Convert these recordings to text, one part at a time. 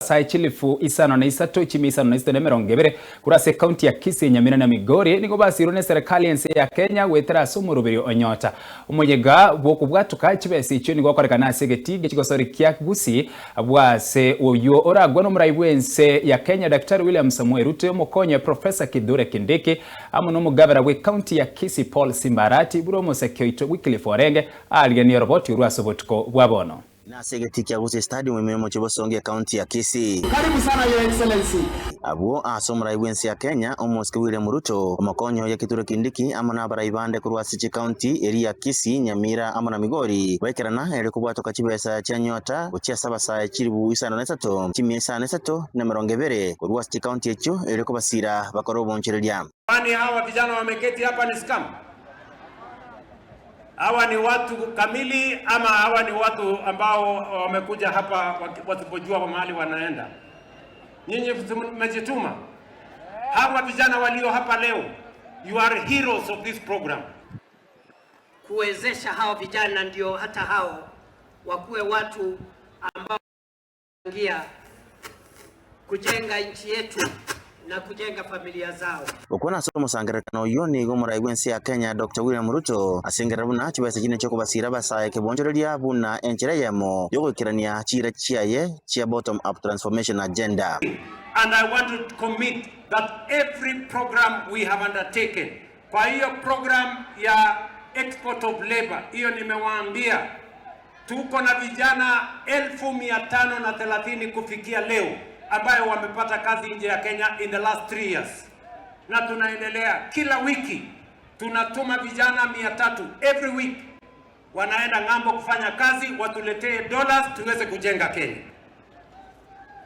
Abasae chilifu isano na isato, chimia isano na isato na emerongo ebere korwa ase ekaunti ya Kisii, Nyamira na Migori nigo basirwe neserekari y'ense ya Kenya goetera ase omoroberio o Nyota. Omoyega bw'okobwatoka chibesa echio nigo okorekana ase egetii gi'chigosori kia Gusii abwo ase oyio oragwe nomorai bw'ense ya Kenya Daktari William Samoei Ruto, omokonyi oye Professor Kithure Kindiki amo nomogavera bw'ekaunti ya Kisii Paul Simba Arati buna omoseke oito Wycliffe Orenge aariganirie oroboti orwo ase obotuko bwa bono. Nase egetii kia Gusii Stadium ime y'omochie bosongo ekaunti ya Kisii. Karibu sana Your Excellency. Abwo ase omorai bw'ense ya Kenya, Omosike William Ruto, omokonyi oye Kithure Kindiki amo nabarai bande korwa ase chikaunti eria ya Kisii, Nyamira amo na Migori baikerana erio kobwatoka chibesa chia Nyota gochia ase abasae chilifu isano na isato, chimia isano na isato na emerongo ebere korwa ase chikaunti echio erio kobasira bakore obonchoreria. Kwani hawa vijana wameketi hapa ni scam? Hawa ni watu kamili ama hawa ni watu ambao wamekuja hapa wasipojua mahali wanaenda? Nyinyi mmejituma. Hawa vijana walio hapa leo, you are heroes of this program. Kuwezesha hawa vijana ndio hata hao wakuwe watu ambao ngia kujenga nchi yetu na kujenga familia zao. Gokwana ase omosangererekano oyio nigo omorai bw'ense ya Kenya Dr. William Ruto asengerera buna chibesa chinde chiokobasira abasae kebonchoreria buna enchera eyemo yogoikerania chira chiaye chia bottom up transformation agenda. And I want to commit that every program we have undertaken, kwa hiyo program ya export of labor, hiyo nimewaambia tuko na vijana 530,000 kufikia leo ambayo wamepata kazi nje ya Kenya in the last 3 years, na tunaendelea kila wiki tunatuma vijana 300 every week wanaenda ng'ambo kufanya kazi, watuletee dollars tuweze kujenga Kenya.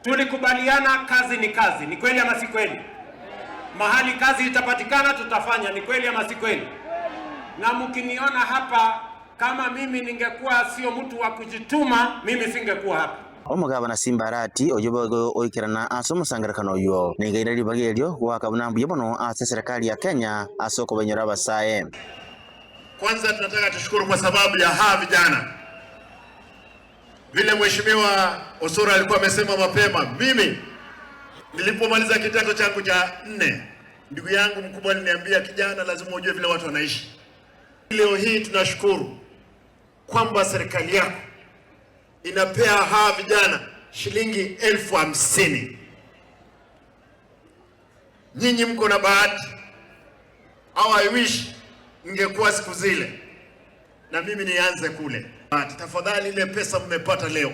Tulikubaliana kazi ni kazi, ni kweli ama si kweli? Mahali kazi itapatikana tutafanya, ni kweli ama si kweli? Na mkiniona hapa, kama mimi ningekuwa sio mtu wa kujituma, mimi singekuwa hapa. Omogabana Simba Arati oyo boigo oikerana ase omosangerekano oyo nigaira ribaga erio goaka buna mbuya mono ase serikali ya Kenya ase okobenyora abasae. Kwanza tunataka tushukuru kwa sababu ya hawa vijana. Vile Mheshimiwa Osoro alikuwa amesema mapema, mimi nilipomaliza kidato changu cha nne, ndugu yangu mkubwa aliniambia, "Kijana, lazima ujue vile watu wanaishi." Leo hii tunashukuru kwamba serikali yako inapea hawa vijana shilingi 50,000. Nyinyi mko na bahati, au I wish ningekuwa siku zile na mimi nianze kule. Tafadhali, ile pesa mmepata leo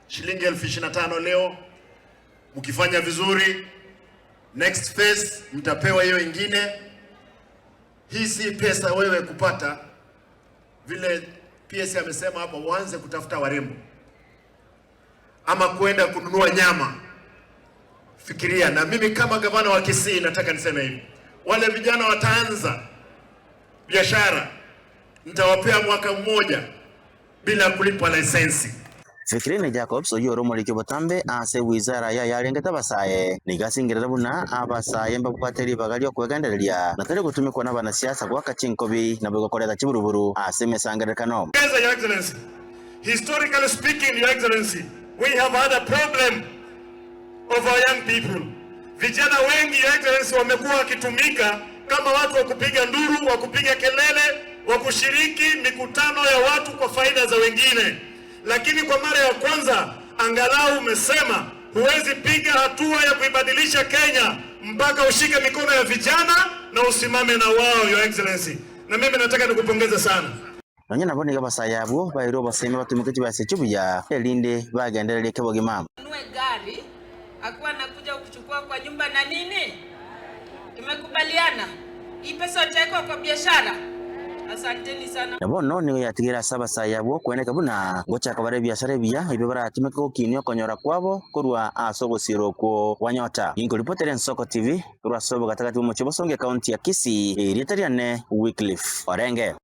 shilingi 25,000 leo, mkifanya vizuri next phase mtapewa hiyo ingine. Hii si pesa wewe kupata, vile PS amesema hapa, uanze kutafuta warembo ama kwenda kununua nyama. Fikiria, na mimi kama gavana wa Kisii nataka niseme hivi, wale vijana wataanza biashara, nitawapea mwaka mmoja bila kulipa leseni. Fikirine Jacobs oyo ore omoriki obotambe ase wizara ya yarengete abasae nigo asengerera buna abasae mbabwate ribaga riokwegendereria na tari gotumikwa na abanasiasa gwaka chinkobi nabo gokoreta chiburuburu ase emesangerekano. Your Excellency, historically speaking, Your Excellency, we have had a problem of our young people. Vijana wengi, Your Excellency, wamekuwa wakitumika kama watu wa kupiga nduru, wa kupiga kelele, wa kushiriki mikutano ya watu kwa faida za wengine. Lakini kwa mara ya kwanza angalau umesema huwezi piga hatua ya kuibadilisha Kenya mpaka ushike mikono ya vijana na usimame na wao, Your Excellency. Na mimi nataka nikupongeze sana. Nonya nabo nigo abasae abwo bairwe obosemi batumike chibesa chibuya erinde bagendereria kebogima. Nunue gari akuwa anakuja kuchukua kwa nyumba na nini. Tumekubaliana hii pesa utawekwa kwa biashara. Asanteni sana. Na bono nigo yatigira ase abasae abwo kweneka buna gochaka bare ebiasara ebiya ebio baratumike gokinia okonyora kwabo korwa ase ogosira okwo kwa Nyota. Ginkoripotere Ensoko TV korwa ase obogatagati bwa omochie bosongo ekaunti ya Kisii, erieta riane Wycliffe Orenge.